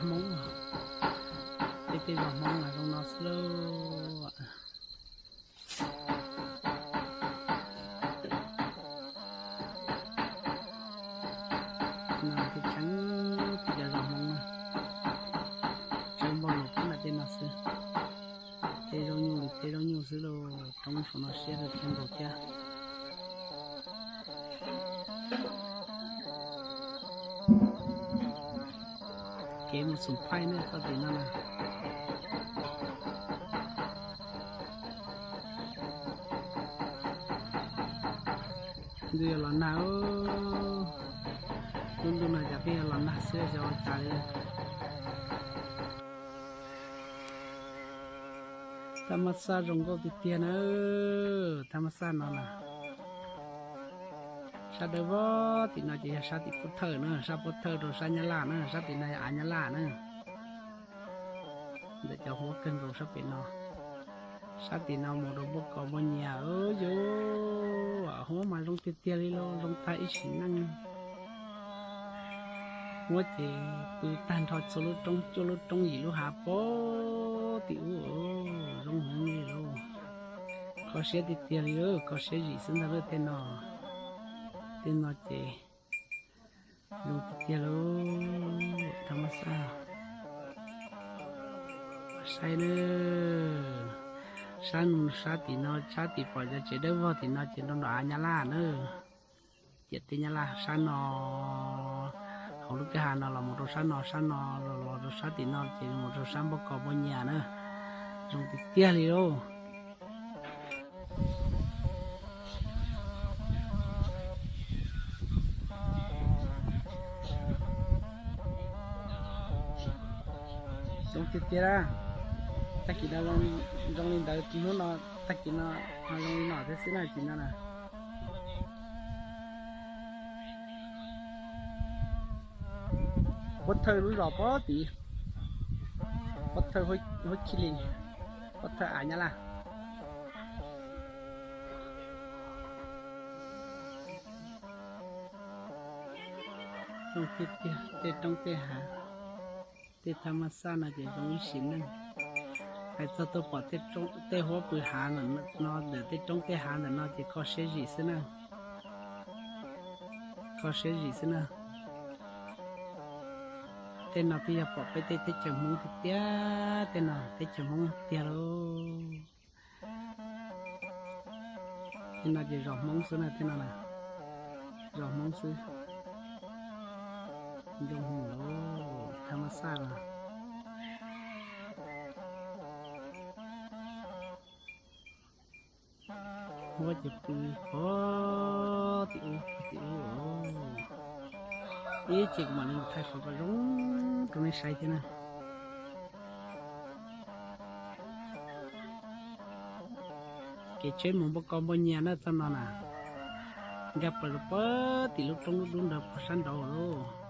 Hmoob, peb tej zos Hmoob mas zoo no xwb lauj. No tseem tseem cov zos Hmoob na, tseem npau lus pub nram tej no xwb. Tej zaub nyuj li tej zaub nyuj xwb lauj, roob saum no siab kawg thiab nkaus thiab. Kev mus xoom phaij ne txoj tim no na. Ntu yog los nag, lub ntuj no cas pheej yog los nag xwb xyov ua cas li. Thaj mab xaj zoo nkauj tiag tiag na. Thaj mab xaj no na, sab dawb vog tim no ces yog sab tim Pob Thawj na, sab Pob Thawj rau sab Nyab Laj na, sab tim no yog av Nyab Laj na. Ntawm cov huab kawg nkaus sab pem no, sab tim no mus rau npua kos npua nyias. Yus, huab mas zoo tiag tiag li lauj, zoo tag ib sim neej. Huab ces pw tag nrho txhua lub roob cuaj lub roob yim lub hav pem tim ub, zoo heev li lauj. Kho siab tiag tiag li, kho siab zim xwb ntag lauj tej no. Tej no ces zoo tiag tiag lauj, thaj mab xaj. Saib na, sab, sab tim no, sab tim pom cov tsev dawb vog tim no ces nrau nram av Nyab Laj na. Ciam teb Nyab Laj sab no, hauv lub kwj ha no los mus rau sab no, sab no los rau sab tim no ces mus rau sab npua kos npua nyias na. Zoo tiag tiag li lauj. Zoo tiag tiag na. Tag kis no zoo li ntawd, hnub no, tag kis no zoo li no thiab xwb na, tim no na. Pob Thawj lub zos pem tid, Pob Thawj huab Chij Lis, Pob Thawj av Nyab Laj. Zoo tiag tiag tej roob tej hav, tej thaj mab xaj no ces zoo ib sim neej. Hais txog tuaj pom tej huab pw hav no ntawm tej roob tej hav ntawm no ces kho siab zim xwb na. Kho siab zim xwb na. Tej no twb yog pom peb tej teb chaws Hmoob tiag tiag, tej no teb chaws Hmoob tiag lauj. Tej no ces zos Hmoob xwb na, tej no na, zos Hmoob xwb. Zoo heev lauj, thaj mab xaj los. Huab ces pw pem tim ub, tim ub. Ib chim kuv mam li thaij qhov kom zoo rau nej saib thiab na. Kev tsheb mus npua kos npua nyias na txoj no na, nkag plaws rau pem tim lub roob dub dub ntawd pem sab nraud lauj.